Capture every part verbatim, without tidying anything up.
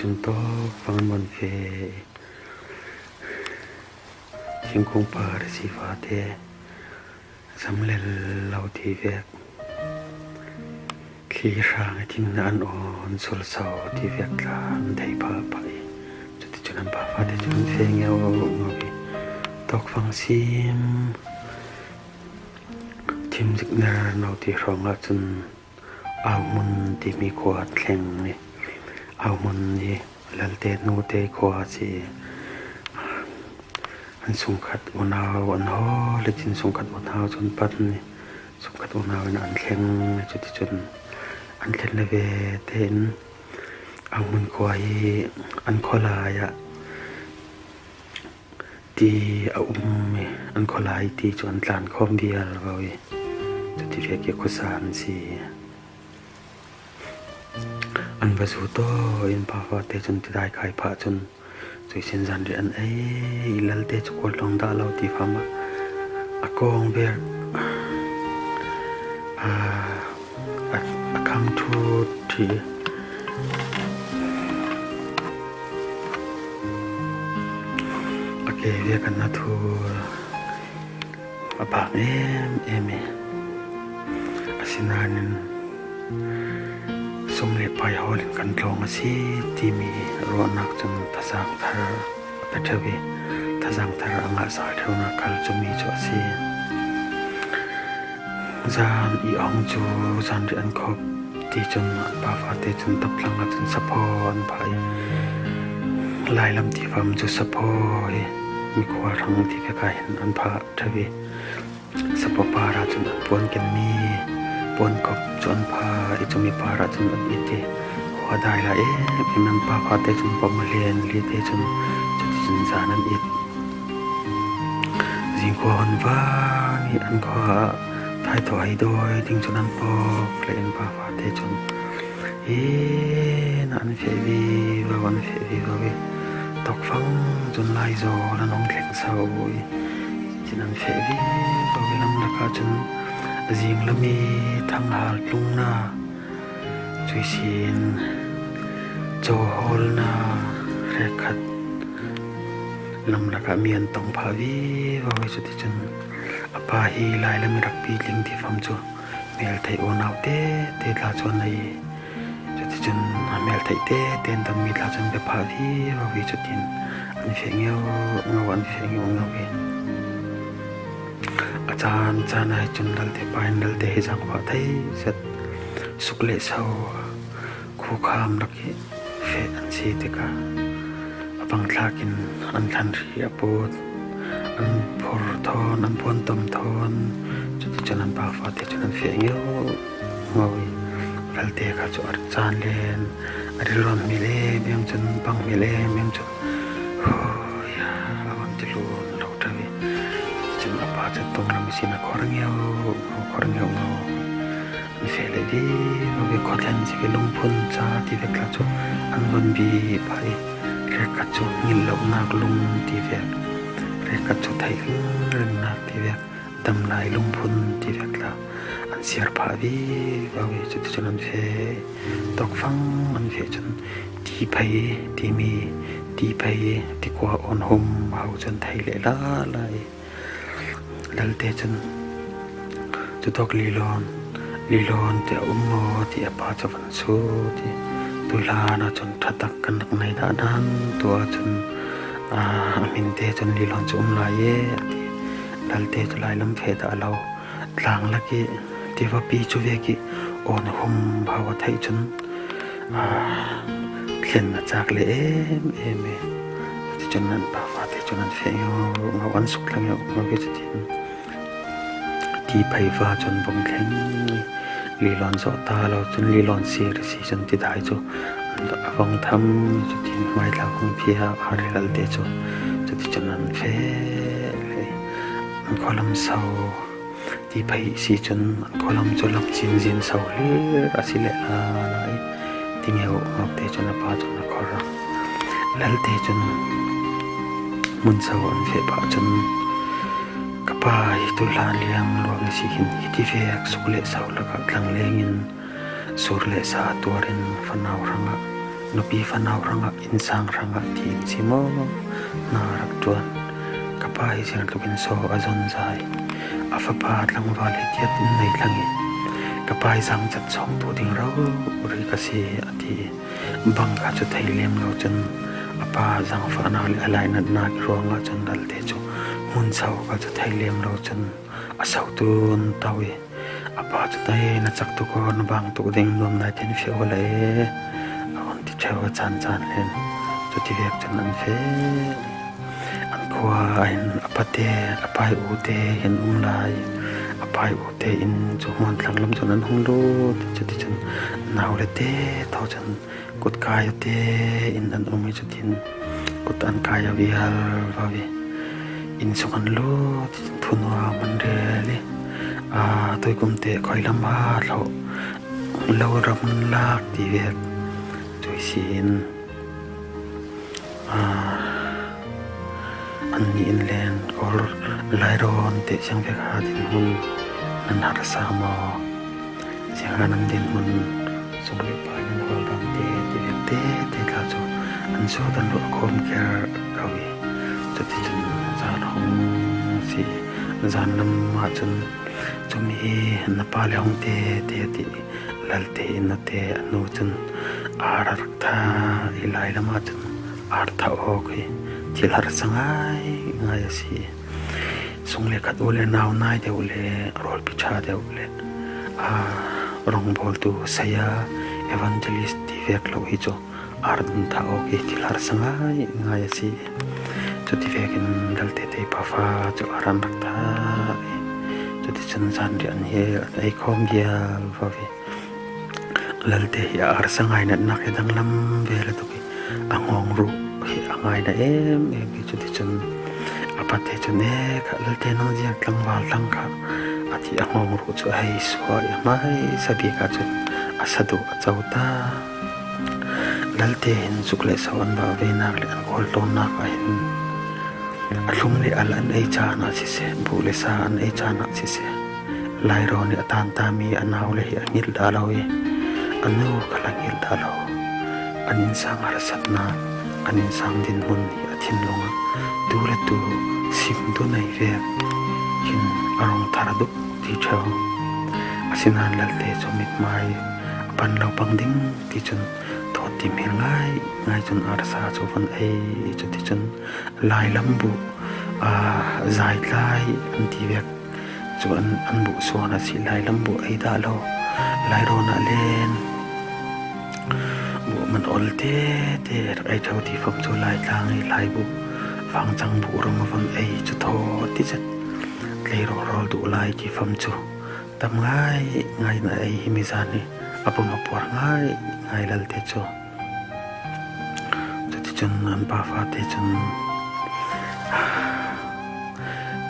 Tawk fang an man fe. Thingkung par si fate zam lel lo ti vek, thli hrang i thing na an awn sulso ti vek tla an thei pha pha i. Cuti cun an pa fate cun an fe ngeu ngeu i. Tawk fang sim thim zik ner no ti hrawng ah cun Auhmun timi khua an thleng i, Auhmun hi Lalte nute khua a si. An sungkhat unau an hawl i cin sungkhat unau cun pan i, sungkhat unau in an thleng i, cuticun an thlen le ve tein Auhmun khua hi an khualai ah ti a um i, an khualai ti cu an tlan khawm vial vo i, cuti vek i khuasa an si. An va zu taw in pa fate cun tidai khai phah cun cuisin zanriah an ei i, Lalte cu khualtlawng dah lo ti fam ah a kawng vek, aa, a, a kham ṭhut ṭhi. A ke vek an na thur a bak em em i. Asinain sum le pai hawl in kan tlawng a si timi ruahnak cun thazang thar a pe ṭheu i, thazang thar a ngahsal ṭheunak khal cumi cu a si. Zan i awng cu zanriah an khop ti cun an pa fate cun taplang ah cun saphaw an phah i, Lailam ti fam cu saphaw hi mikhual hrang ti vek ah hin an phah ṭheu i, saphaw par ah cun an puan kenmi puan kop cu an phah i, cumi par ah cun an it i, khua dai lai em em an pa fate cun pom a hlen li te cun cuticun zan an it. Zingkhua hun vang i an khua ah thaithawh hei dawi ding cun an pawk le in pa fate cun hi na an feh vivo, an feh vivo i, tawkfang cun laizawl an hung thleng so i, cin an feh vivo i, lam lakah cun a zinglam i thanghal tlungna, cuisin cawhawlna, hrekkhat lam lakah mi an tong phah vivo i, cuticun a pa hi Lailam i rak pitling ti fam cu hmeltheih unau tete tla cu an ei i, cuticun a hmeltheih tete an tonmi tla cu an pe phah vivo i, cutin an feh ngeu ngeu, an feh ngeu ngeu i. A caan caan ah cun Lalte pa in Lalte hi zaangfah thei zet, suk le so, khukham lak i feh an si tikah a bangthlak in an thlanhri a put, an phur thawn, an puan tom thawn, cuticun an pa fate cun an feh ngeu ngeu i, Lalte kha cu a rak caan len, a rilruam hmel em em cun, bang hmel em em cun, huya, a van ti lun lo ṭheu i, cun a pa cu tunglam ihsin a khor ngeu ngeu, khor ngeu ngeu. An feh le vivo i, khuathlen zik i, lungphun ca ti vek tla cu an von bi phah i, hrekkhat cu ngilh lonak lung ti vek, hrekkhat cu theih ringringnak ti vek, damlai lungphun ti vek tla an siar phah vivo i, cuticun an feh. Tawkfang an feh cun Tiphei timi, Tiphei tikua awn hum ho cu an thei leh lala i, Lalte cun, cu tawk Lilawn, Lilawn ti a um maw ti a pa cu van sut i, tu hlan ah cun ṭha tak kan rak ngei dah nan, tu ahcun, aa, a hmin te cun Lilawn cu um lai e, a ti. Lalte cu Lailam feh dah lo, tlang lak i, tivapi cu vek i awn hum ho a theih cun, aa, thlen a cak le em em i, cuticun an pa fate cun an feh ngeu ngeu, an suk thla ngeu ngeu i, cutin Tiphei va cun vung thleng i, Lilawn zawh ta lo cun Lilawn sir a si cun tidai cu a vung tham i, cutin hmaithlak hung phiah, hari Lalte cu cuticun an feh le i, an khualam so Tiphei si cun an khualam cu lam cin zin so hlir a si leh lala i, ti ngeu ngeu te cun a pa cun a khor. Lalte cun hmun so an feh phah cun, ka pa hi tu hlan liam luang a si hin, hiti vek suk le so lakah tlangleng in sur le sa tuar in fanau hrangah nupi fanau hrangah, innsang hrangah ti in si maw? Na rak ṭuan. Ka pa hi ziangtlukin saw a zon zai. A fapa tlangval hi tiat in nei thlang i, ka pa hi zangcat sawngtu ding rori ka si a ti. Bang kha chu thei lem lo cun a pa zangfahnak le a lainatnak ruangah cun Lalte cu hmun so kha cu thei lem lo cun a so tun tau i, a pa cu, "Tei na cak tuk aw, na bang tuk ding nuam nai tin fiah aw le," a hun ti ṭheu a caan caan len. Cuti vek cun an feh. An khua ah hin a pate, a pai ute hin um lai. A pai ute in cu hmuan thlang lam cun an hung lut. Cuticun nau le te thaw cun kut kai te in an um i, cutin kut an kai a vial viau i, inn sung an lut, thunuam an rel i, aa, tuikum te khoi lam ha thlawh lo ram an lak ti vek cui si in, aa, annih in len kawl lairawn te siang vek ha dinhmun nan harsa maw? Siangah nan dinhmun, sung le pai nan hawl dan te, ti vek te, te tla cu an sawt an luah khawm ker ko i, cuticun zan hong si. Zan lam ah cun, "Cumi hi na pa le hong te, te," ti. Lalte in nute a nu cun ar a rak tha i, lai lam ah cun ar thah awk hi thil harsa ngai ngai a si. Sung le khat u le nau nai deuh le rawlpi ṭha deuh le, aa, rawngbawltu saya, evangelist ti vek lo hi cu ar an thah awk i thil harsa ngai ngai a si. Cuti vekin Lalte te pa fa cu ar an rak thah i, cuticun zanriah an hel, an ei khawm vial viau i, Lalte hi a arsa ngainatnak hi danglam ve le tuk i, a ngawng ruh hi a ngaina em em i, cuticun a pate cun, "E kha, Lalte nang ziang tlangval thlang kha," a ti. A ngawng ruh cu a hei suah i, a hmaisa bik ah cun a saduh a co ta. Lalte hin zuk le so an bah venak le an khualtlawnnak ah hin a thlum le al an ei caan ah siseh, buh le sa an ei caan ah siseh, lairawn i a tanta mi a nau le hi a hngilh dah lo i, a nu khal a hngilh dah lo. An innsang harsatnak, an innsang dinhmun hi a thinlung ah tu le tu sim tu nei vek khin a rung thar duh ti ṭheu. Asinain Lalte cu mithmai a pan lo pang ding ti cun thawt tim hir ngai ngai cun arsa cu van ei i, cuticun lailam buh, aa, zaitlai an ti vek cu an, an buh suan a si. Lailam buh ei dah lo, lairawn ah len buh man ol te te rak ei ṭheu ti fam cu Laitlang i laibuh, fangcang buh ram a van ei cu thawt ti zet. Tleirawl rawl duh lai ti fam cu tam ngai ngai na ei hi, mizan i a pum a puar ngai ngai Lalte cu. Cuticun an pa fate cun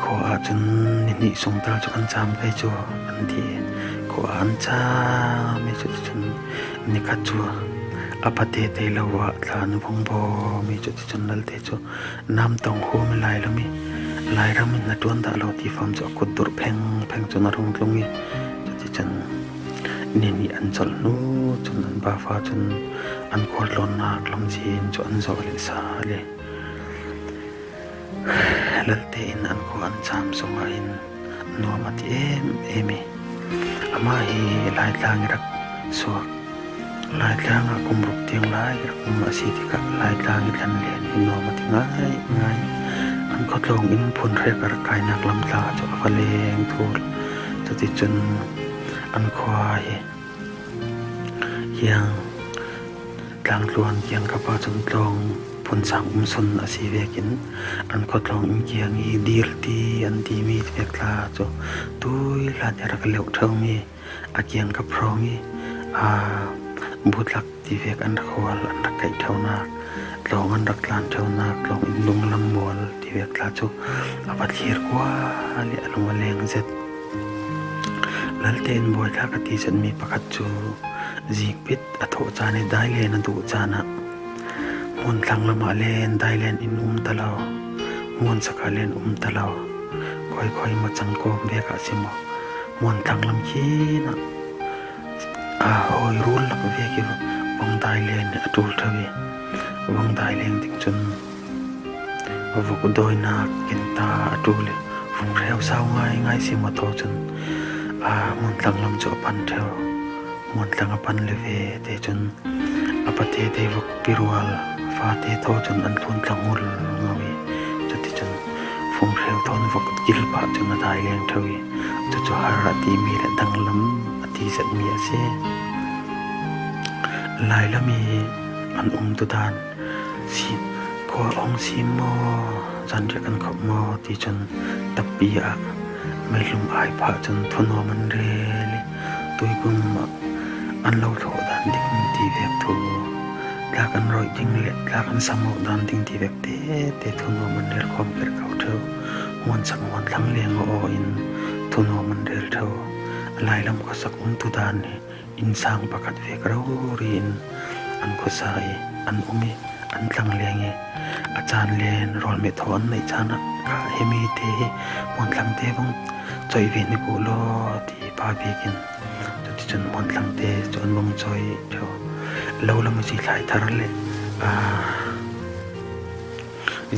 khua ah cun, "Ni hnih sung tal cu kan cam ve cu," an ti. Khua ah an cam i, cuticun nikhat cu a pate tei lo ah tla an vung bawm i, cuticun Lalte cu nam tong hum i, lailam i, lairam in na ṭuan dah lo ti fam cu a kut durh pheng pheng cun a rung tlung i, cuticun ni hnih an colh hnu cun an pa fa cun an khualtlawnnak lamzin cu an zawh le sa le. Lalte in an khua an cam sungah hin nuam a ti em em i, amah hi Laitlang i rak suak, Laitlang ah kum ruk tiang lai rak um a si tikah Laitlang i tlanlen hi nuam a ti ngai ngai. An khuatlawng in phun hrek a rak kainak lam tla cu a va leng thur. Cuticun an khua hi hiang tlangtluan kiangkap ah cun tlawng phun sang um sun a si vekin an khuatlawng in kiang i dirti an timi vek tla cu tui hlan i rak leuh ṭheumi a kiangkap hrawng i, aa, butlak ti vek an rak hual, an rak kaih ṭheunak, tlawng an rak tlan ṭheunak, tlawng in lunglam mual ti vek tla cu a va thlir kual i a lung a leng zet. Lalte in buaithlak a ti zetmi pakhat cu zikpit a thawh caan i dailen a duh caan ah hmun thlang lam ah len dailen in um ta lo, hmun sak ah len um ta lo, khoikhoi macang kawm vek ah si maw, hmun thlang lam khin ah, aa, hawi rul lak vek i Vangdai len a ṭul ṭheu i, vangdai leng ding cun vok dawinak kinta a ṭul i, funghreu sau ngaingai si maw thaw cun, aa, Muantlang lam cu a pan ṭheu. Muantlang a pan le ve te cun a pate te vok pirual fate thaw cun an thlun tlang ngulngo i, cuticun funghreu thawn vok kil phah cun a dai leng ṭheu i, cucu har a timi le danglam a ti zetmi a si. Lailam i an umtudan, si, khua a hung sim maw, zanriah kan khop maw ti cun, tapi ah meilum ai phah cun thunuam an rel i, tuikum ah an lo thlawh dan ding ti vek thu, tla kan roih ding le tla kan sam awk dan ding ti vek tete thunuam an rel khawm ker ko ṭheu. Muansak muanthlang leng aw in thunuam an rel ṭheu. Lailam khuasak umtudan hi innsang pakhat vek rori in an khuasa i, an um i, an tlang leng i, a caan len rawlmeh thaw an neih caan ah kha himi te hi Muantlang te vang cawih ve ni ko law ti pa bik in, cuticun Muantlang te cu an vang cawih ṭheu. Lo lam a si thlai thar le, aa,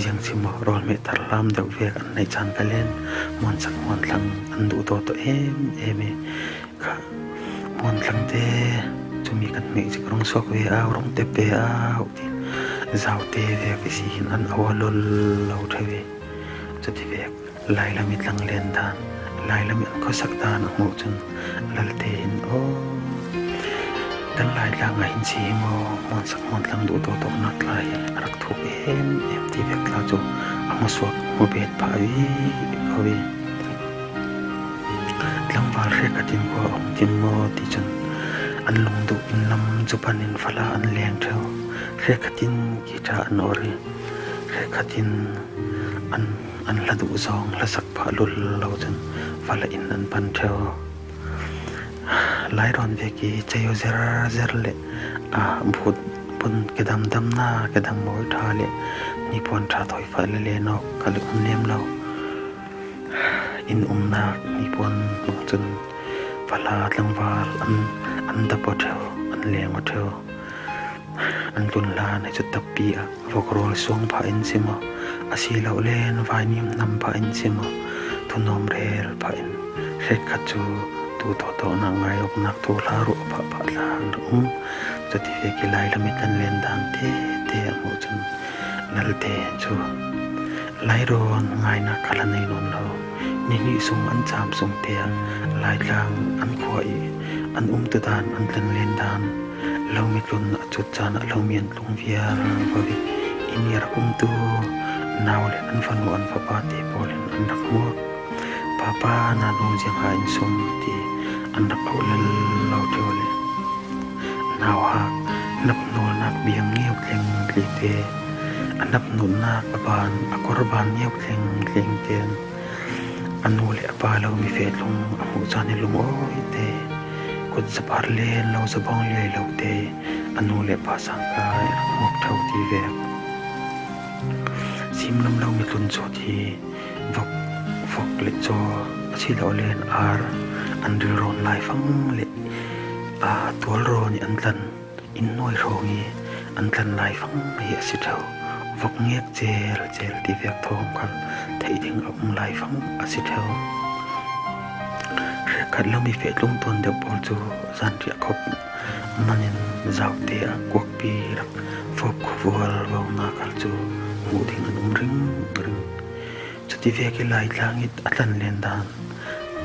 ziang si maw, rawlmeh thar hlam deuh vek an neih caan ka len, Muansak Muanthlang an duh tawtawh em em i, kha Muanthlang te cumi kan hmeh zik rung suak ve au, rung tep ve au ti, zaute vek i si hin an auh a lol lo ṭheu i, cuti vek Lailam i tlang len dan, Lailam i an khuasak dan a hmuh cun, Lalte hin, aw, kan Laitlang ah hin si hi maw, Muansak Muanthlang duh tawtawknak tla hi a rak thuk em em ti vek tla cu a hmusuak hmubet phah i ko i. Tlangval hrekkhat in khua a hung tim maw ti cun, an lungduh in lam cu pan in fala an leng ṭheu. Hrekkhat in kihta an or i, hrekkhat in an, an hla duh zong hlasak phah lul lo cun fala in an pan ṭheu. Lairawn vek i cei aw zerzer le, aa, bhut bun kedam damnak, kedam mawi ṭha le nipuan ṭha thawi fah le len awk kha le um lem lo. Inn umnak nipuan hnu cun fala tlangval an, an dap aw ṭheu, an leng aw ṭheu. An tlun hlan hi cu tapi ah vokrawl suang phah in si maw, asilole vaimim hnam phah in si maw, thunuam rel phah in hrekkhat cu duh tawtawknak, ngai awknak thu hla ruah phah phah hlan rak um. Cuti vek i Lailam i tlang len dan tete a hmuh cun, Lalte cu Lairawn ngainak kha hla nei nawn lo. Nihnih sung an caam sung te ah Laitlang an khua i an umtudan, an tlang len dan, lo mitlun a cut caan ah lo mi an tlung viar ko i, inn i a rak umtu nau le an fanu, an fapa te pawl in an rak hmuak. Papa, nanu ziangha in sum ti an rak auh lel lo ṭheu le, nauhak hnap nawlnak biang ngeu tling tling te, a hnap nunnak a ban, a kor ban ngeu tling tling te, a nu le a pa lo mi feh tlung a hmuh caan i lungawi te, kut zaphar len lo, zabawng liai lo te, a nu le a pa sangka i rak hmuak ṭheu ti vek. Simlam lo mitlun cu ti vok, vok le caw, asilole ar an rilrawn laifang le, aa, tualrawn i an tlan, inn nuai hrawng i an tlan laifang hi a si ṭheu. Vok ngek cel cel ti vek thawng khal theih ding a um laifang a si ṭheu. Hrekkhat lo mi feh tlung tuan deuh pawl cu zanriah khop manin zaute ah kuakpi rak fawp khuavual vonak khal cu hmuh ding an um ringring. Cuti vek i Laitlang i a tlan len dan,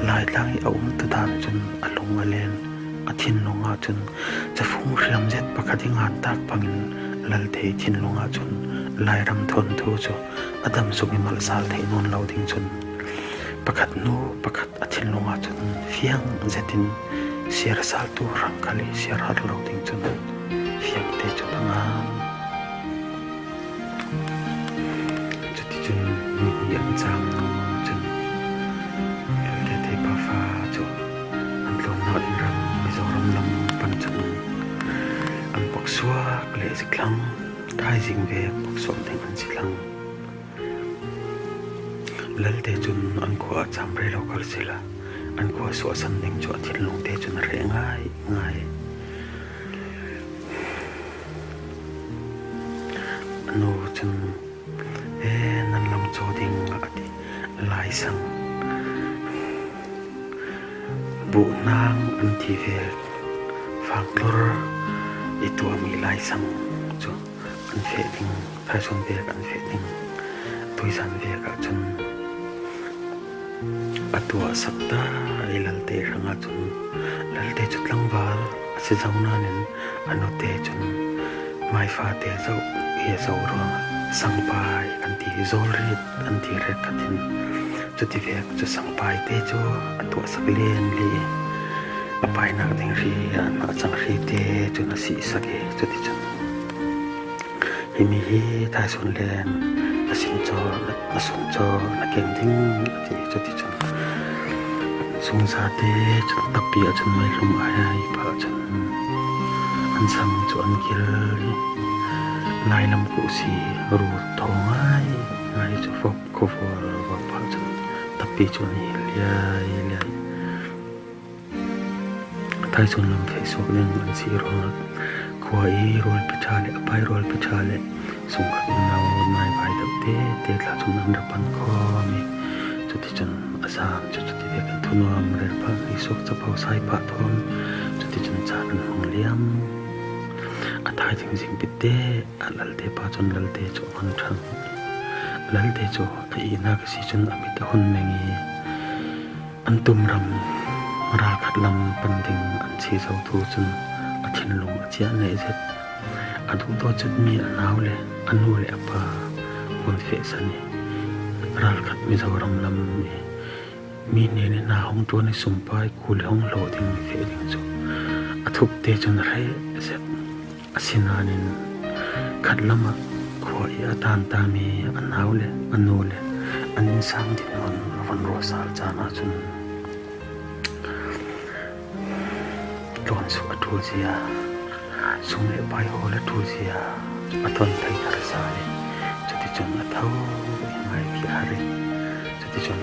Laitlang i a umtudan cun a lung a len, a thinlung ahcun cafung hriam zet pakhat i ngantak bangin Lalte i thinlung ahcun Lairam thawn thu cu a dam sung i malsal theih nawn lo ding cun, pakhat hnu pakhat a thinlung ahcun fiang zetin siar saltu hrang khal i siar har lo ding cun fiang te cun a ngan. Cuticun nihnih an caam hnu cun Lalte pa fa cu an tlawnnak ding ram Mizoram lam pan cun an poksuak leh zik thlang, thaizing vek poksuak ding an si thlang. Lalte cun an khua ah caam rei lo kal sila, an khua suahsan ding cu a thinlung te cun a hreh ngaingai. Nu cun, "E, nan lam caw ding," a ti. Laisang buhnang an ti ve, fangtlor i tuahmi laisang cu an feh ding, thaisun vek an feh ding, tuizan vek ahcun a tuahsak ta i lalte hrangah cun lalte cu tlangval a si zo nain a nute cun maifate zoh i a zoh ruangah sangpai kan ti, zawlrit an ti hrekkhat in cuti vek cu sangpai te cu a tuahsak len li a painak ding hri, a hna cang hri te cun a sihsak i cuticun, "Himi hi thaisun len a sin caw, a sun caw na keng ding," a ti. Cuticun zungzate cun tapi ahcun meihlum a hai pah cun an sang cu an kil i lailam kuhsi ru thaw ngai ngai cu vok khuavual vok pah cun tapi cu an hil liai liai. Thaisun lam feh suak ding an si ruangah khua i rualpi ṭha le a pai rualpi ṭha le sungkhat unau naivai deuh te te tla cun an rak pan khawm i cuticun a zam cu cuti vekin thunuam rel phah, i suak capo sai phah thawn cuticun caan an hmang liam. A thaizing zingpit te ah lalte pa cun lalte cu a van ṭhang. Lalte cu a ihnak a si cun a mit a hun meng i an tumram ralkhat lam pan ding an chih zo thu cun a thinlung a ciah naih zet. A duhdawt cetmi a nau le a nu le a pa vun fehsan i ralkhat Mizoram lam i mi hnen i hna hung ṭuan i sumpai kul i hung hlawh ding i feh ding cu a thup te cun a hreh zet. Asinain khatlam ah khua i a tantami a nau le a nu le an innsang dinhmun a van ruahsal caan ahcun tluan suk a ṭul zia, sum le pai hawl a ṭul zia a ton thei thar sal i cuticun a tho i ngaihpiak har i cuticun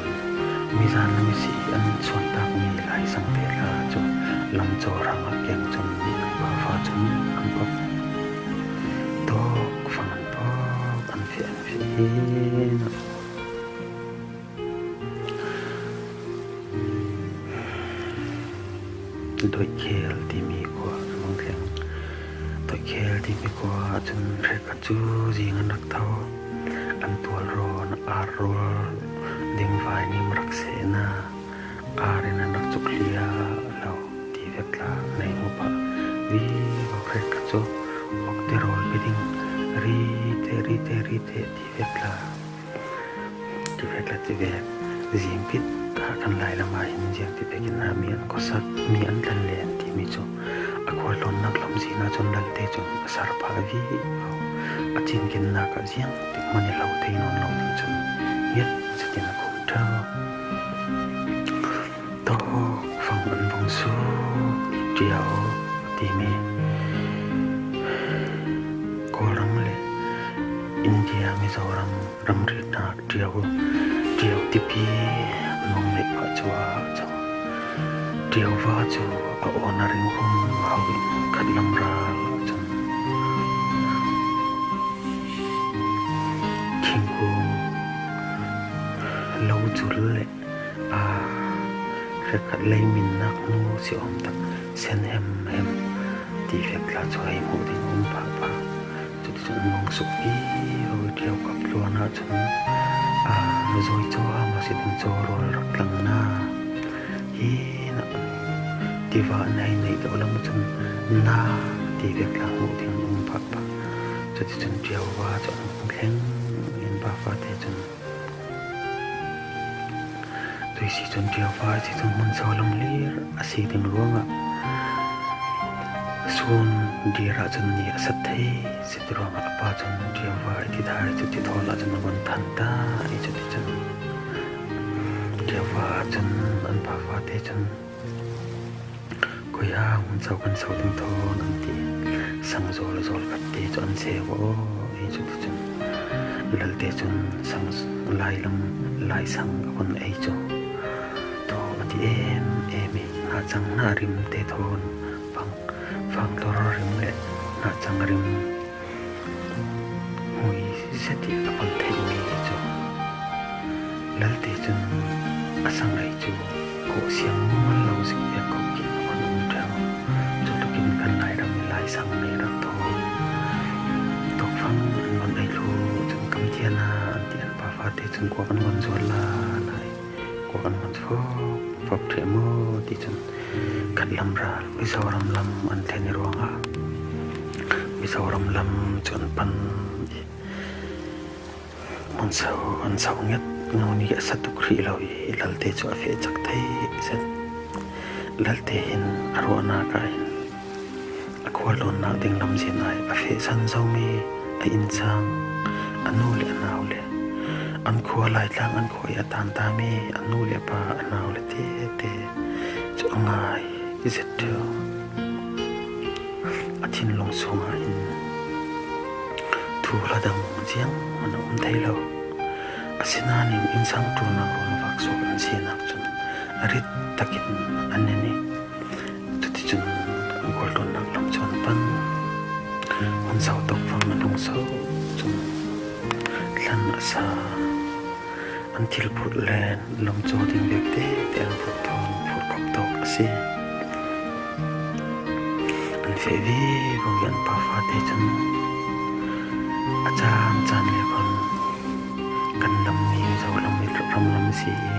mizan lam i si i an chuantakmi laisang te hla cu lamcaw hrang a keng cun an phafa cun an pok tawk fang an pok an feh an feh hin. Doihkhel timi khua an hung thleng. Doihkhel timi khua ahcun hrekkhat cu zing an rak tho. An tualrawn a ar rawl ding vainim rak sehna ar in an rak cuk hliah lo ti vek tla nei hmu pah. Vivo hrekkhat cu awkte rawl pe ding, rite, rite, rite ti vek tla. Ti vek la ti vek. Zingpit ah kan lailam ah hin ziang ti vekin ah mi an khuasak, mi an tlan len timi cu a khualtlawnnak lamzin ahcun lalte cun a ser phah vivo. A cinkennak ah ziang tik hmanh i hlo thei nawn lo ding cun ngiat zetin a khum ṭheu. Tawkfang an vung suk i ṭiau timi Kawlram le India Mizoram ramri hna ṭiau, ṭiau tipi an vung let phah cu ah cang. Ṭiau va cu a awn a ring hum ho in khatlam ral ahcun thingkung lo cul le aa, hrekkhat leiminnak hnu si awm tak sen hemhem ti vek tla cu hei hmuh ding a um phah phah. Cuticun an vung suk i ro i ṭiau kap tluan ahcun aa, zawi caw a si ding caw rual rak tlang na hi na tiva an hei neih deuh lam cun na ti vek tla hmuh ding an um phah phah. Cuticun ṭiau va cu an vung thleng in pa fate cun tuisi cun ṭiauva a si cun hmun so lam lir a si ding ruangah sun dir ahcun ni a sat thei si ti ruangah a pa cun ṭiauva i ti thai cu ti thawl ahcun a vun than ta i cu ti cun ṭiauva ahcun an pa fate cun Khuiha hmun co kan so ding thawn an ti. Sang zawl zawl khat te cu an seu aw i cu ti cun lalte cun sang lailam laisang a hun ei cu thaw a ti em em i hnahcang hnahrim te thawn fang, fangtlor rim le hnahcang rim hmui Seti a pan theih mi cu Lalte cun a sangai cu kawh siang mual lo zik pek khawh khin a van um ṭheu. Cu tlukin kan Lairam i Laisang nih rak thaw. Tawkfang an van ei thluh cun kam tian ah an ti, an pa fate cun kuak an van zuar lai lai. Kuak an van fawk fawk ṭheh maw ti cun khatlam ral Mizoram lam an thlen i ruangah Mizoram lam cu an pan i hmun so an so nget. Ngo nih a sa tuk hrih lo i Lalte cu a feh cak thei zet. Lalte hin a ruahnak ah hin a khualtlawnnak ding lamzin ai a feh san zomi a innsang a nu le a nau le an khua Laitlang an khua i a tantami a nu le a pa a nau le tete cu a ngai zet ṭheu. A thinlung sungah hin thu hla dang zianghman a um thei lo. Asinain innsang ṭulnak ruangvak suak an sinak cun a rit takin an en i cuticun an khualtlawnnak lam cu an pan. Hmun so tawkfang an hung so cun hlan a sa. An thil phurh le lam caw ding vek tete an phurh thawn phurh khop tawk a si. An feh vivo i an pa fate cun a caan caan le khon kan lam mi Mizoram i ram lam si i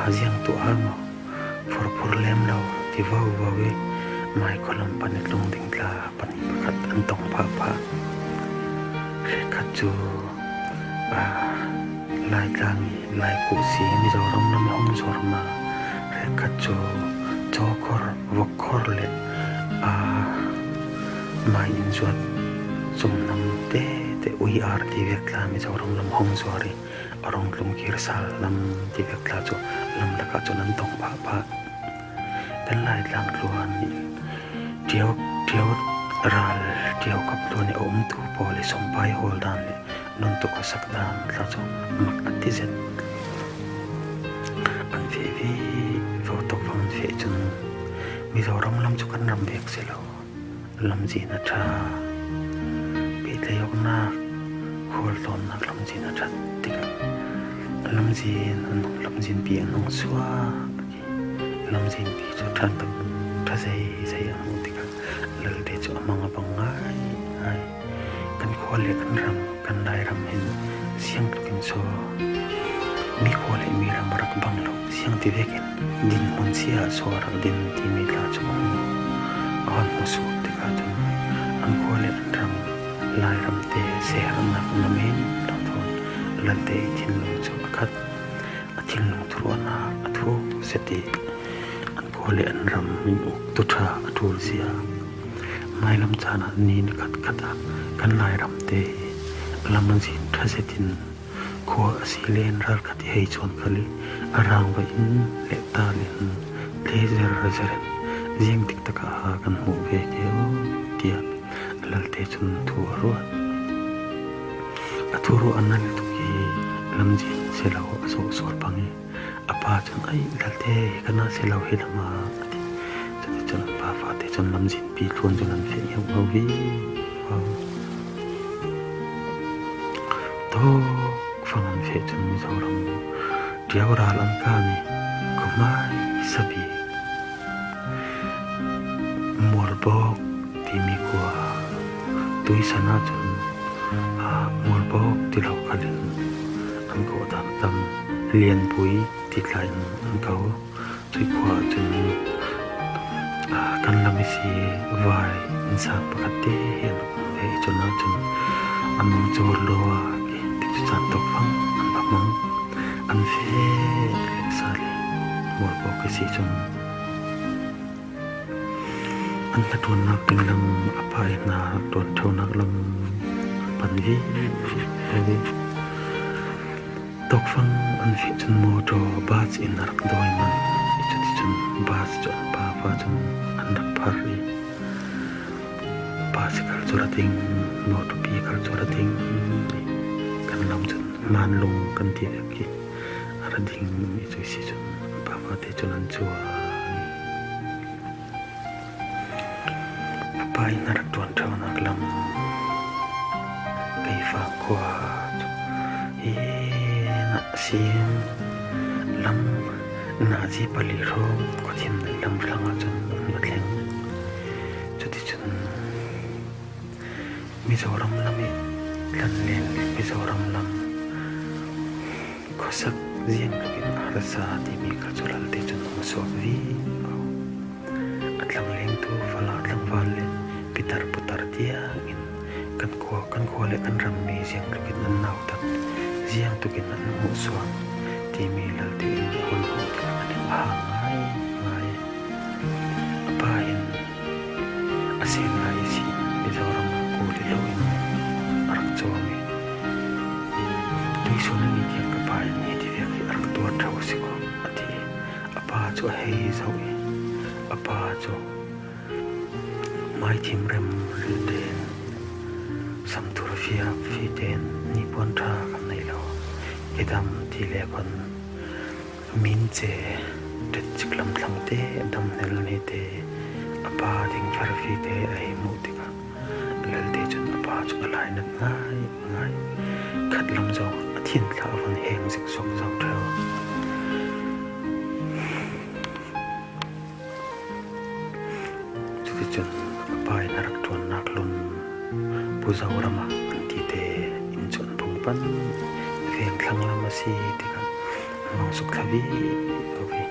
a ziang tuah hau maw? Phurphur lem lo ti vovo i mai khualam pan i tlung ding tla pahnih pakhat an tong phah phah. Hrekkhat cu, aa, Laitlang i Laiku si Mizoram lam i hung zuar ma. Hrekkhat cu cawkhor, vokkhor le, aa, mai in zuat cumnam tete ui ar ti vek tla Mizoram lam hung zuar i a rung tlung kir sal lam ti vek tla cu lam lakah cun an tong phah phah. Kan Laitlang tluan nih ṭio, ṭio ral, ṭio kap tluan i a umtu pawl i sumpai hawl dan le nuntuk a sak dan tla cu mak a ti zet. An feh vivo tawkfang an feh cun Mizoram lam cu kan ram vek si lo. Lamzin a ṭha. Pehtlaih awknak khualtlawnnak lamzin a ṭhat tikah lamzin an hung, lamzinpi an hung suak i lamzinpi cu ṭhan tak ṭha zeizei an hmuh tikah Lalte cu a mang a bang ngaingai. Kan khua le kan ram, kan Lairam hin siangtluk in saw mi khua le mi ram rak bang lo, siang ti vekin dinhmun si ah saw a rak din timi tla cu a hmu, a hon hmu suk tikah cun an khua le an ram, Lairam te seherhnak na men lo thawn Lalte i thinlung cu a khat, a thinlung thuruahnak a thuk zet i an khua le an ram in uktu ṭha a ṭul zia. Hmailam caan ah ni nikhat khat ah kan Lairam te hi lamzin ṭha zetin khua a si len ralkhat i hei cuan khal i a rangva in le tal in tle zer zer in ziang tik takah ha kan hmuh ve kio tiah Lalte cun thu a ruat. A thuruah a nal tuk i lamzin si lo a zoh sual pang i a pa cun, "Ai, Lalte hi kan ah si lo hi lam ah," a ti. Cuticun a pa fate cun lamzinpi tluan cun an feh ngiauh lo vivo. Tawkfang an feh cun Mizoram ṭio ral an kan i khuahmai sabik Mualbawk timi khua tuisan ahcun, aa, Mualbawk ti lo khal in an kawh dan tam, Lianpui ti tla in an ko. Cuih khua ahcun, aa, kan lam i si vai innsang pakhat te hi an um ve i cun ahcun an mang caw lua, tikcu caan tawkfang an va hmang. An feh leh sal i Mualbawk i si cun, an hnaṭuannak ding lam, a pa i hna ṭuan ṭheunak lam pan vivo i tawkfang an feh cun motor, bus in a rak dawi man i cuticun bus cu an pa pa cun an rak phar i bus i khal cu ra ding, motor pi khal cu ra ding i kan lam cun Hmanlung kan ti vek i a ra ding i cu i si cun a pa fate cun an cuan. A pa in a rak ṭuan ṭheunak lam Ei fak khua chu hi na sing lam na zi pali hrawng khuathim nei lam hlangah chun an va thleng. Chuti chun Mizoram lam i tlan len le Mizoram lam khuasak ziang lukin a harsa timi kha chu Lalte chun a hmu suak viau. A tlanglengtu fala tlangval le pitar putar tiangin kan khua, kan khua le kan ram mi ziang lukin an nautat ziang tukin an hmuh suak timi Lalte in a hun hmuh tikah a hang ngai ngai. A pa in a sen lai si Mizoram ah kul i lo in a rak cawm i, tuisun a ni tiang ka pa in hiti vek hi a rak tuat tho si ko a ti. A pa chu a hei zo i, a pa chu maithim rem ril ten, samthur fiap fi ten, nipuan ṭha kan nei lo, kidam ti le khon min che, ṭetchik lam thlangte, damhnel neite, a pa ding farfite a hei hmuh tikah Lalte chun a pa chu a lainat ngai ngai. Khat lam zawng a thin thla a van heng zik zawk zo ṭheu. Chuti chun a pa in a rak ṭuannak hlun Pu Zoram ah an tite inn chu an phung pan. Veng thlang lam a si tikah an hmang suk thla viau hi.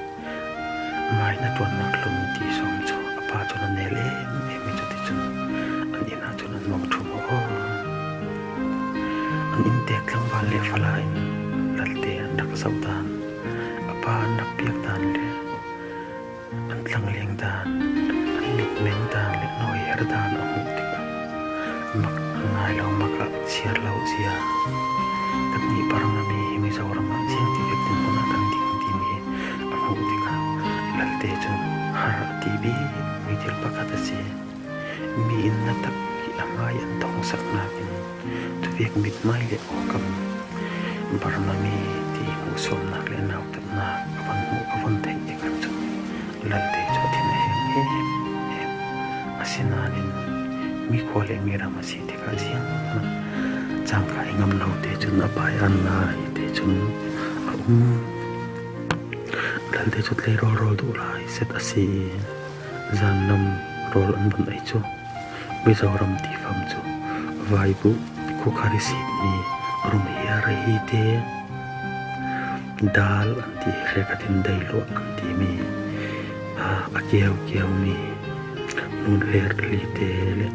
Mai na ṭuannak hlun ti sawm chu a pa chun a nel em em i, chuti chun an inn ah chun an mawng ṭhum aw. An inntek tlangval le fala in Lalte an rak zoh dan, a pa an rak piak dan le an tlangleng dan, an mitmeng dan le an hawiher dan a hmuh tikah mak a ngai lo, mak ah siar lo zia. Kannih Burma mi hi Mizoram ah ziang ti vek dinhmun ah kan ding timi a hmuh tikah Lalte cun har a ti bik mi thil pakhat a si. Mi inn na tak hi a hmai an thongsak nakin, thuvek mithmai le awkam Burma mi ti hmuhsuamnak le nautatnak a van hmuh, a van theih tikah cun Lalte cu a thin a heng em em. Asinain mi khua le mi ram a si tikah zianghman cangkai ngam lo te cun a pai an ngai te cun a um. Lalte cu tleirawl rawl duh lai zet a si. Zannam rawl an van ei cu Mizoram tifam cu vaibuh, khuakhar i sitmi, rumhiar a hi te, dal an ti, hrekkhat in deiluak an timi, a, a kiaukiaumi, hmunhler li te le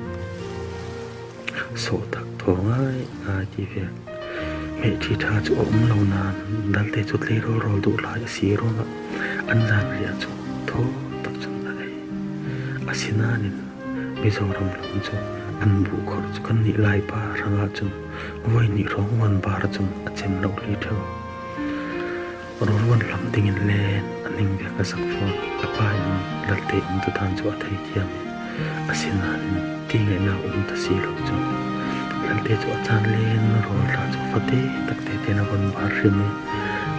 sawhtak thaw ngai ngai ti vek hmehṭhi ṭha cu a um lo nain Lalte cu tleirawl rawl duh lai a si ruangah an zanriah cu thaw tak cun a ei. Asinain Mizoram lam cu an buh khorh cu kannih Laipa hrangah cun voi nih hrawng van bar cun a cem lo hlei ṭheu. Rawl van hlam dingin len a ning vek a zak fawn. A pa in Lalte umtutan cu a thei thiam i, asinain ti ngaihnak um ta si lo cu Lalte cu a caan len rawl hla cu fate takte tein a van bar hrim i,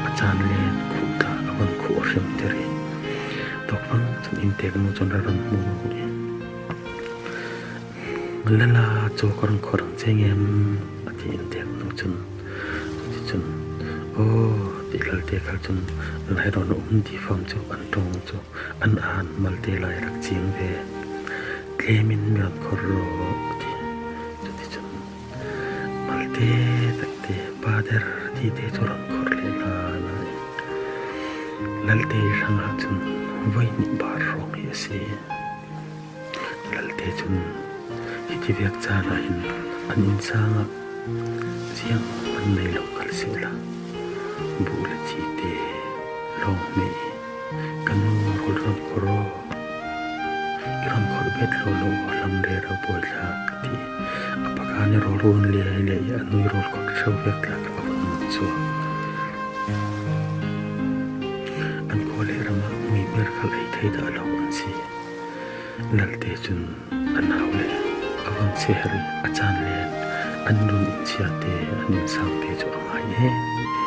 a caan len khuh ta a van khuh hrimter i, tawkfang cun inntek nu cun a ran hmu i, Lala, caw ka ran khuar ang ceng em? A ti inntek nu cun, cuticun, aw, ti Lalte khal cun, Lairawn a um tifam cu an ṭong cu an aan malte lai rak cing ve. Tlem in mi ran khuar rawh, a ti. Cuticun malte takte, pader tite cu ran khuar le hna lai. Lalte hrangah cun voi nih bar hrawng hi a si. Lalte cun hiti vek caan ah hin an innsang ah zianghman nei lo khal sehla, buh le cite, lawng hme i, ka nu, rawl ran khuar aw, i ran khuar bet lo lo, hlam rero pawi tla, ka ti. A paka nih rawl run le le i, a nu i rawl khuar ṭheu vek tla kha a vun ngun suak. An khua le ram ah muihmer khal ei thei dah lo an si. Lalte cun a nau le a vun siaherh i a caan len an run in siate, an innsangte cu a ngai em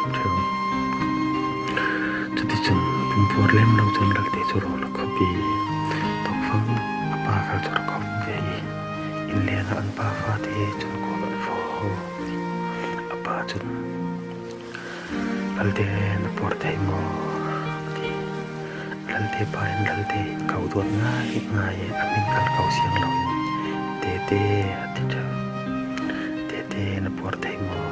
em ṭheu. Cuticun pumpuar lem lo cun Lalte cu rawl a khop i, tawkfang a pa khal cu a khop ve i, inn len ah an pa fate cun kuak an faw. pa cun, "Lalte na puar thei maw?" a ti. Lalte pa in Lalte in ko duat ngaingai i a hmin khal ko siang lo in, "Tete," a ti ṭheu. "Tete na puar thei maw?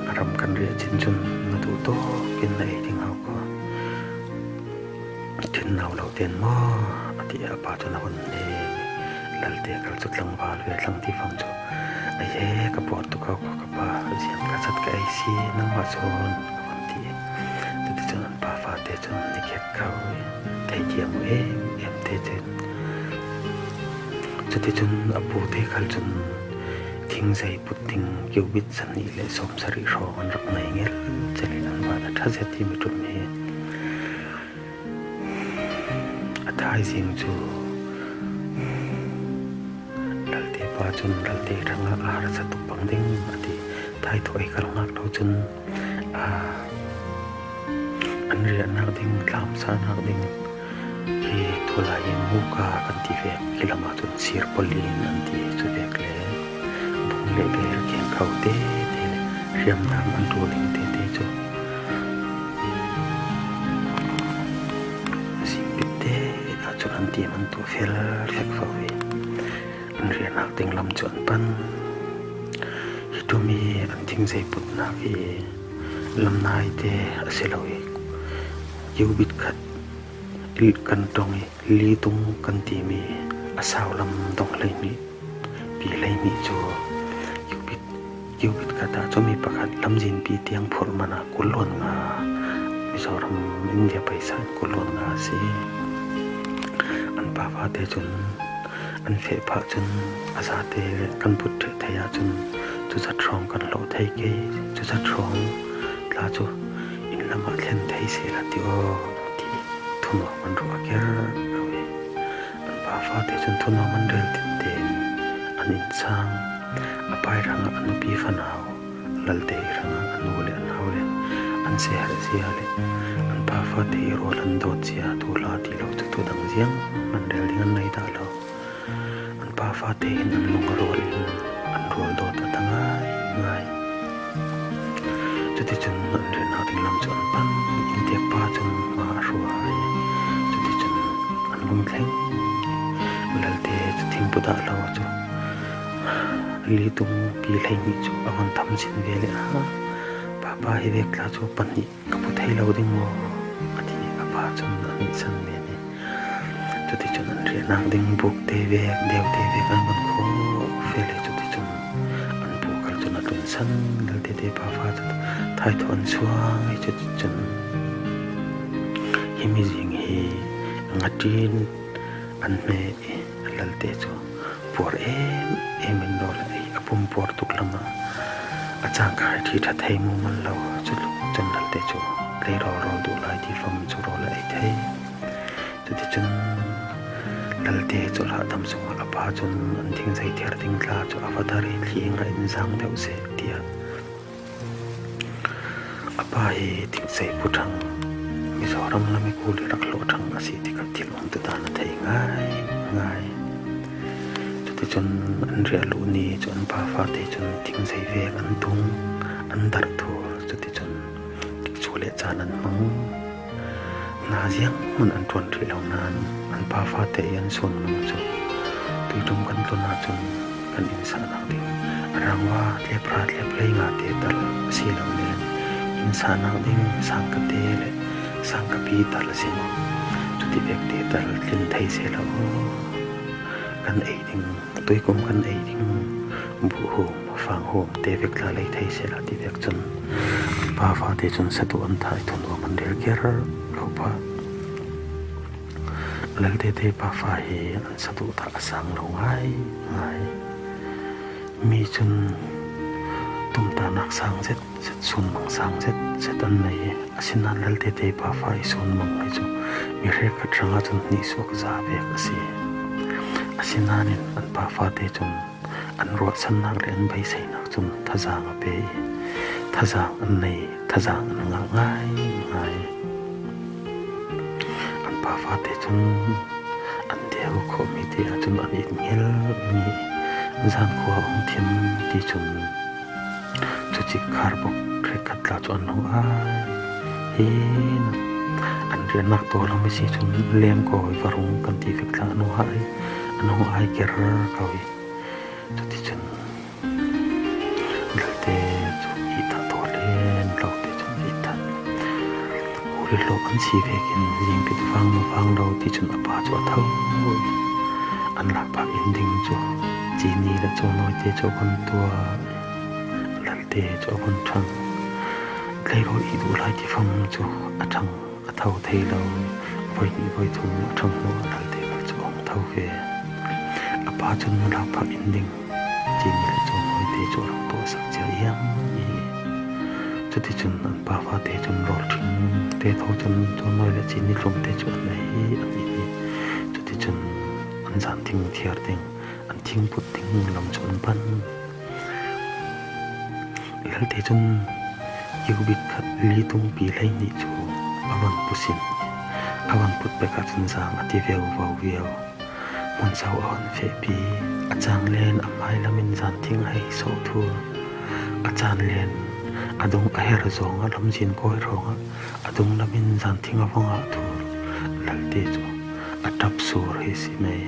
A ram kan riah chin cun na duh tawk in na ei ding hau ko. Ṭhin nau lo ten maw?" a ti. A pa cun a hun hnem i Lalte khal cu tlangval ve tlang ti fang cu, "Aye, ka puar tuk ko, ka pa, ziang ka zat ka ei si, nangmah cun," a hun ti. Cuticun an pa fate cun ni kek ko i, "Thei tiang uh em em te cun." Cuticun a pute khal cun thingzei put ding cubit zahnih le sawmsarih hrawng an rak nei ngelcel i an van a ṭha zet i mi ṭum hi a thaizing cu Lalte pa cun Lalte hrangah a harsa tuk bang ding a ti. Thaithawh ei kal ngak lo cun, aa, an riahnak ding, tlamsahnak ding hi tulai in muka kan ti vek, khi lamah cun sir polin an ti cu vek le bung le bel kheng kho tete le hriamnam an ṭul ding tete cu a sing bik te ahcun an tim an tuah fel fek fo i an riahnak ding lam cu an pan. Hi ṭum i an thingzei putnak hi lam naite a si lo i cubit khat kan ṭong i litung kan timi a sau lam dong hleihnih, pi hleihnih cu cubit, cubit khat ah cumi pakhat lamzinpi tiang phurh man ah kul luan nga, Mizoram India paisa in kul luan nga a si. An pa fate cun an feh phah cun a zate kan put ṭheh thei ahcun cuzat hrawng kan hlawh thei ke, cuzat hrawng tla cu inn lamah thlen thei sehla ti aw, an ti. Thunuam an ruah ker lo i an pa fate cun thunuam an rel tinte in an innsang, a pa ih hrangah a nupi fanau, Lalte ih hrangah a nu le a nau le an siaherh zia le an pa fate ih rual an dawt zia tu hla ti lo cu tu dang ziang an rel ding an nei dah lo. An pa fate hin an lung a rual in an rual dawt a ta ngaingai. Cuticun an riahnak ding lam cu an pan. Inntek pa cun hma a hruai. Cuticun an lung thleng. Lalte cu thingput ah lo cu litung pi hleihnih cu a van tham sin ve le, "Papa, hi vek tla cu pahnih ka pu thei lo ding maw?" a ti. A pa cun a nih san men i cuticun an riahnak ding buk te vek, deu te vek an van khawh fel i cuticun an pu khal cun a tlunsan. Lalte te pa fa cu thaithawh an chuang i cuticun hi mizing hi ngaṭin an hme i Lalte cu puar em em in rawl a ei, a pum puar tuk lam ah a cangkhai ṭhi ṭha thei mumal lo. Cutluk cun Lalte cu tleirawl rawl duh lai ti fam cu rawl a ei thei. Cuticun Lalte cu hlahdam sungah a pa cun an thingzei thiar ding tla cu a va dar i thli ngah in zang deuh seh, tiah a pa hi thingzei pu ṭhang, Mizoram lam i kul i rak hlawh ṭhang a si tikah thil umtutan a thei ngaingai. Cuticun an riahluh ni cu an pa fate cun thingzei vek an tung, an darh thur. Cuticun tikcu le caan an hmang. Hna zianghman an ṭuan ṭheh lo nain an pa fate i an sunmang cu tuiṭum kan tlun ahcun kan innsahnak ding a rangva tlep hra tlep hlei nga te tal a si lo len innsahnak ding sangka te le sangka pi tal a si maw? Cuti vek te tal tlin thei seh lo. Kan ei ding, tuikum kan ei ding, buhhum, fanghum te vek tla lei thei seh la ti vek cun an pa fate cun saduh an thah i thunuam an rel ker lo phah. Lalte te pa fa hi an saduh thah a sang lo ngaingai. Mi cun tumtahnak sang zet zet, sunmang sang zet zet an nei i, asinain Lalte te pa fa i sunmang hi cu mi hrekkhat hrangah cun hnihsuak za vek a si. Asinain an pa fate cun an ruahsannak le an beiseinak cun thazaang a pe i, thazaang an nei, thazaang an ngah ngaingai. An pa fate cun an deu khawhmi te ahcun an it ngel mi, zan khua a hung thim ti cun Cik khar bawk hrekkhat tla chu an hung ai. Hin an riahnak tawl lam i si chun lem kawi varung kan ti vek tla an hung ai, an hung ai ker kawi. Chuti chun Lalte cu i thah tawl in lote cun i thah. Uri lo an si vekin zingpit vang ma vang lo ti cun a pa cu a tho. An lakphak in ding cu cini le cawnawi te cu a vun tuah. Lalte cu a vun ṭhang. Tleirawl i duh lai tifam cu a ṭhang, a tho thei lo. Voi hnih voi thum a ṭhang hnu ah Lalte khal cu a hung tho ve. A pa cun lakphak in ding cini le cawnawi te cu a rak tuahsak cia iam i. Cuticun an pa fate cun rawl ṭhing te tho cun cawnawi le cini tlum te cu an ei, an in i. Cuticun an zanthing thiar ding, an thingput ding lam cu an pan. Lalte cun cubit khat li tungpi hleihnih cu a van put sin. A van put pek ahcun zang a ti veuvo viau. Hmun co a van fehpi, a cang len a hmai lam in zanthing a hei sawh thur. A caan len a dung a her zong ah lamzin kawi hrawng ah a dung lam in zanthing a va ngah thur. Lalte cu a ṭap sur hi si mei.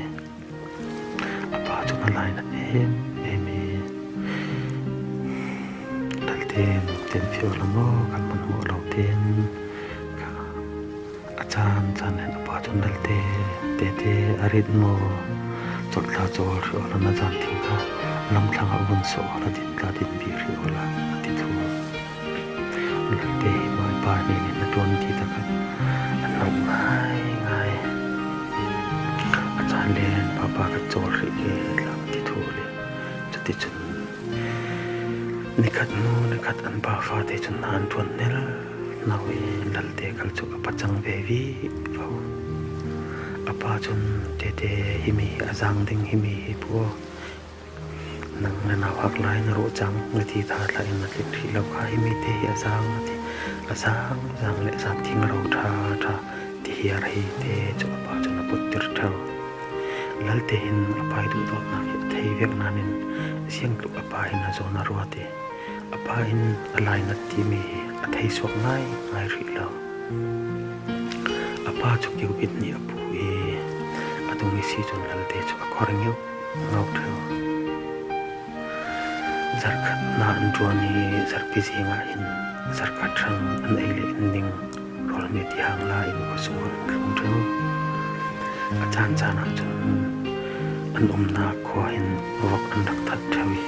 A pa cun a lainat em em i. Lalte, nungten fial la maw, kan hmanhmawh lo tein kha a caan caan in a pa cun Lalte, tete, a rit maw, colh tla cawl hrih awla na zanthing kha lamthlang ah vun sawh awla din tla din bik hrih awla a ti thur. Lalte hi Bawipa hnen in a ṭuan ti takah a nau ngaingai. A caan len papa ka cawl hrih ke tla ti thur i. Cuticun nikhat hnu nikhat an pa fate cun hna an ṭuan hnel hna i Lalte khal cu a pacang ve vivo. A pa cun tete himi hi a zang ding himi hi pu. Nang na nauhak lai na ruah cang na ti tha tla in na tlin hrih lo kha himi te hi a zang a ti. A zang zang le zanthing ro ṭha ṭha ti hiar hi te cu a pa cun a puttir ṭheu. Lalte hin a pa i duhdawtnak hi a thei vek nain ziangtluk a pa hin a zawn a ruat i a pa in a lainat timi hi a thei suak ngaingai rih lo. A pa cu cubit nih a pu i a dung i si cun Lalte cu a khor ngeuh ngau ṭheu. Zarhkhat hna an ṭuan i zarhpi zing ah hin zarhkhat hrang an ei le in ning rawlmeh tihang la in khuasung ah an tlung ṭheu. A caan caan ahcun an umnak khua hin vok an rak that ṭheu i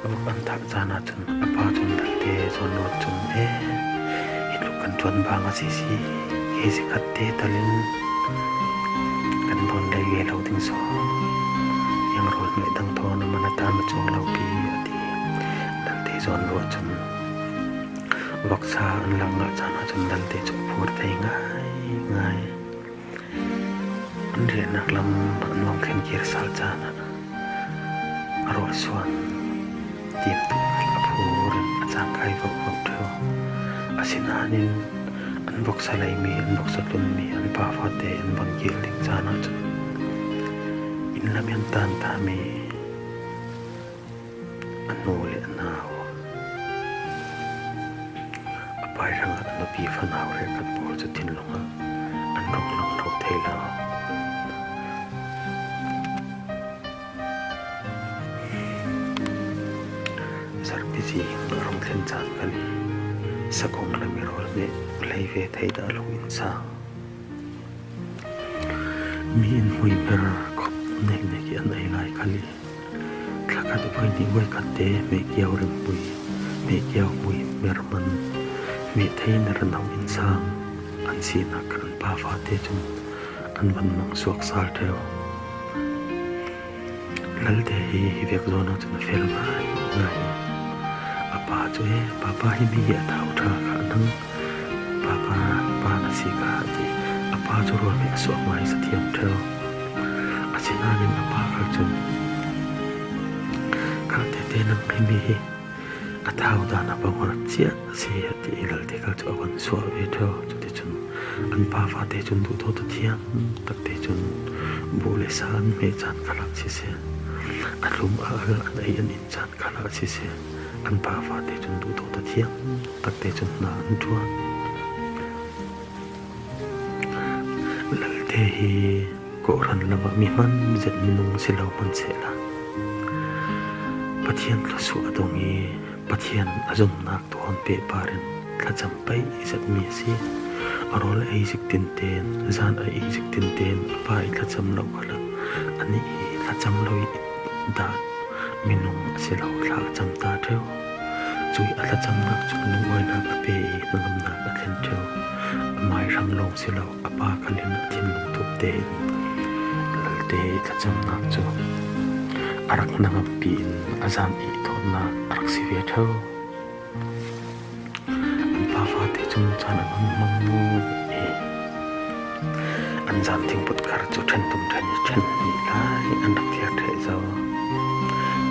a vok an thah caan ahcun a pa cun Lalte zawn ruat cun, "E, hi tluk kan ṭuan bang a si si, hi zikhat te tal in kan bawn lei ve lo ding saw. Yang rawl hmeh dang thawn a man a tan a cuang lo pi," a ti. Lalte zawn ruat cun voksa an lang ngah caan ahcun Lalte cu a phur thei ngaingai. An riahnak lam a nuam thlen kir sal caan ah a rawl suan timtuk a phur in a cangkai vokvok ṭheu. Asinain an voksa leimi, an voksa tlunmi, an pa fate an von kir ding caan ahcun inn lam i an tan tami a nu le a nau, a pai hrangah a nupi fanau hrekkhat pawl cu thinlung ah an rung lawng lo thei lo. Zarhpi zing a rung thlen caan khan sakong lam i rawl hmeh lei ve thei dah lung in sang. Mi in hmuihmer khop neknek i an ei lai khal i, thlakhat voihnih voikhat te hmehkiau rimhmui, hmehkiau hmuihmer man, hmeh theihner nau in sang an sinak kha an pa fate cun an van mang suak sal ṭheu. Lalte hi hi vek zawn ahcun a fel ngaingai. A pa cu, "E, papa, himi hi a thau ṭha kha nang papa pa na si kha," a ti. A pa cu rawl hmeh a suah ngai sathiam ṭheu. Asinain a pa khal cun, "Kha tete, nang himi hi a thau dan a bang rak cia a si," a ti i Lalte khal cu a von suah ve ṭheu. Cuticun an pa fate cun duhthawh tathiam takte cun buh le sa an hmeh caan khalah siseh, a hlum a al an ei an in caan khalah siseh, An pa fate cun duhthawh tathiang takte cun hna an ṭuan. Lalte hi kawhhran lamah mi hman zet minung si lo hmanh sehla, Pathian thluasuah a dong i Pathian a zumnak thawn pehpar in thlacam pei zetmi a si. A rawl a ei zik tinten, zan a ei zik tinten a pa i thlacam lo khalah anih hi thlacam lo i dah minung a si lo, thla a cam ta ṭheu. Cuih a thlacamnak cun lungawinak a pe i hnangamnak a thlen ṭheu. Amai hrang lawng si lo, a pa khalin a thinlung thup tein lalte i thlacamnak cu a rak hnangampi in a zan i thawtnak a rak si ve ṭheu. An pa fate cun caan an hung hmang i an zan thingput khar cu ṭhen tum ṭhen i ṭhen hnih lai an rak thiar ṭheh zo.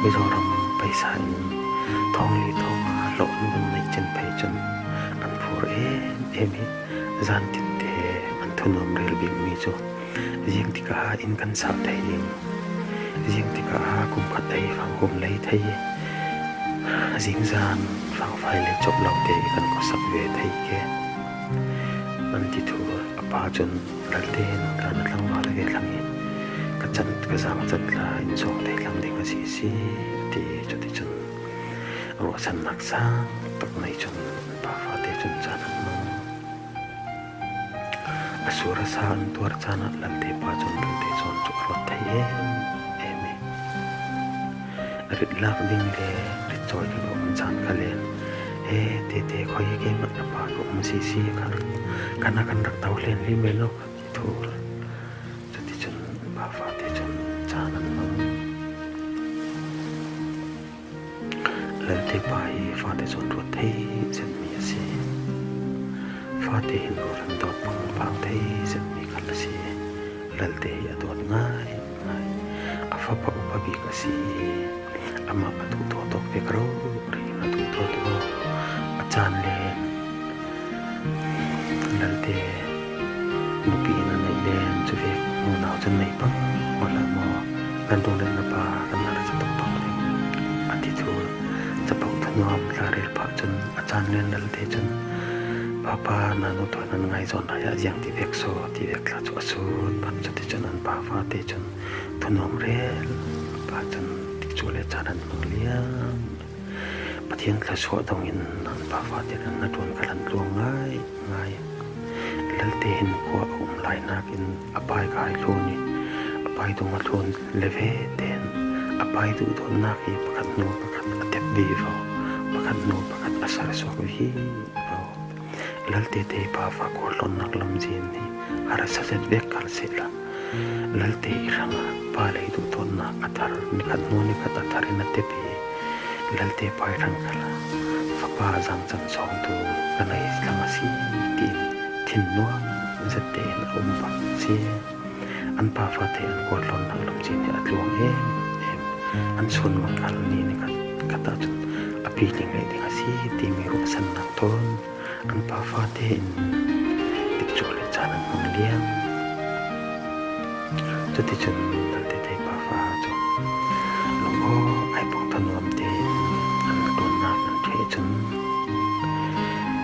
Mizoram paisa in thawng li thawng nga hlawh an vun neih cin phei cun an phur em em i zan titte an thunuam rel bikmi cu ziang tikah inn kan sah thei ding, ziang tikah kum khat ei fang hum lei thei, zingzan fangfai le cawp lo te i kan khuasak ve thei ke. An ti thu a pa cun, lalte, nang tla na tlangval ve thlang i ka can, ka zang can tla in zawng thei thlang ding a si si, a ti. Cuticun ruahsannak sang tak nei cun an pa fate cun caan an mang. A sur a sa an tuar caan ah lalte pa cun lalte zawn cu a ruat thei em em i a rit lak ding le rit cawi ding a um caan kha len, e tete, khoi keimah na pa ka um sisi kha, kan a kan rak to hlen li men aw, ti thur. Cuticun an pa fate cun caan an mang. Lalte pa hi fate zawn ruat thei zetmi a si. Fate hin ruahhran dawt pangpang thei zetmi khat a si. Lalte hi a dawt ngaingai. A fapa upa bik a si i amah a duhthawh tawk pek rori in a duhthawh aw. A caan le lalte nupi in a neih len cu vek nunau cun nei pang maw, hlah maw, nan dung le na pa kan har catok pang ding, a ti thu capo thunuam tla rel phah cun a caan len lalte cun, papa, nanu thawi nan ngai zawn lai ah ziang ti vek saw ti vek tla cu a sut phak. Cuticun an pa fate cun thunuam rel phah cun tikcu le caan an hmang liam. Pathian thluasuah dongin an pa fate an hnaṭuan khal an tluang ngaingai. Lalte hin khua a um lai nakin a pai kai hlun i a pai dung a hlun le ve tein a pai duhdawtnak hi pakhat hnu pakhat a tep vivo, pakhat hnu pakhat a sersuak vivo. Lalte te pa fa khualtlawnnak lamzin hi harsa zet vek khal sehla, lalte i hrangah pa lei duhdawtnak a thar, nikhat hnu nikhat a thar in a tep i lalte pa i hrang khal ah fapa zangcang sawngtu ka nei thlang a si, tiin thinnuam zet tein a um bak a si. An pa fate an khualtlawnnak lamzin hi a tluang em em. An sun mangkal ni nikhat khat ahcun a piling lei ding a si timi ruahsannak thawn an pa fate in tikcu le caan an hmang liam. Cuticun lalte te pa fa cu lungaw ai pawng thanuam tein an hnaṭuannak an ṭheh cun,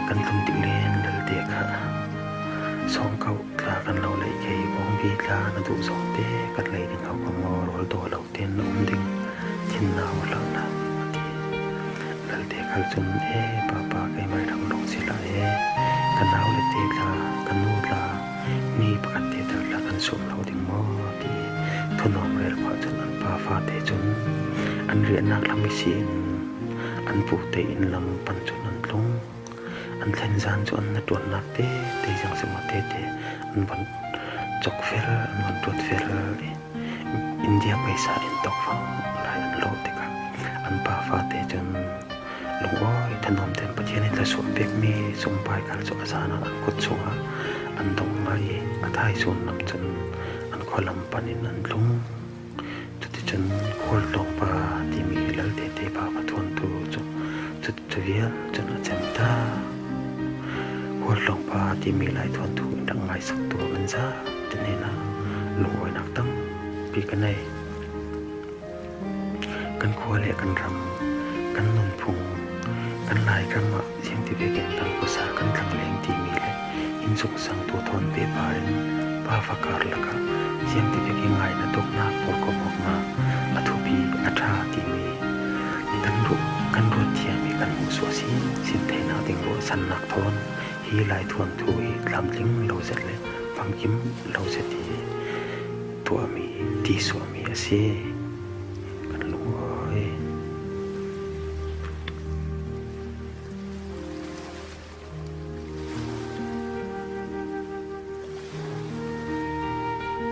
kan tlun tik len lalte kha sawngkauh tla kan lo lei kei, bawngbi tla na duh zong te kan lei ding hau ka maw, rawl daw lo tein na um ding, thinno hlauhnak, a ti. Lalte khal cun, e papa, keimah hrang lawng si lai e, ka nau le te tla, ka nu tla, ni pakhat te tal tla kan sum lo ding maw, ti thunuam rel phah cun an pa fate cun an riahnak lam i si in an pu te inn lam pan cun an tlung. An thlen zan cu an hnaṭuannak te te ziang si maw tete an von cawk fel, an von ṭuat fel i India paisa in tawkfang lai an lawh tikah an pa fate cun lungawi thanuam tein Pathian i thluasuah pekmi sumpai khal cu a zan ah an kut chungah an dongh ngai i a thaisun lam cun an khualam pan in an tlung. Cuticun Khualtlawngpa timi lalte te pa va thuantu cu, cu, cu vial cun a cem ta. Khualtlawngpa timi lai thuantu in rak ngaisaktu an zate hnenah lungawinak tampi ka nei. Kan khua le kan ram kan nunphung, kan Lairam ah ziangtivekin kan khuasa kan tlangleng timi le innsungsangtu thawn pehpar in Pa Fakar lakah ziangtivek i ngaihna dawkna pawlkhawm awkna a thupi a ṭha timi kan ruah, kan ruat thiam i kan hmuhsuah sinsin theinak ding ruahsannak thawn hi Lai Thuanthu hi tlamtling lo zet le famkim lo zet i tuahmi, tisuahmi a si.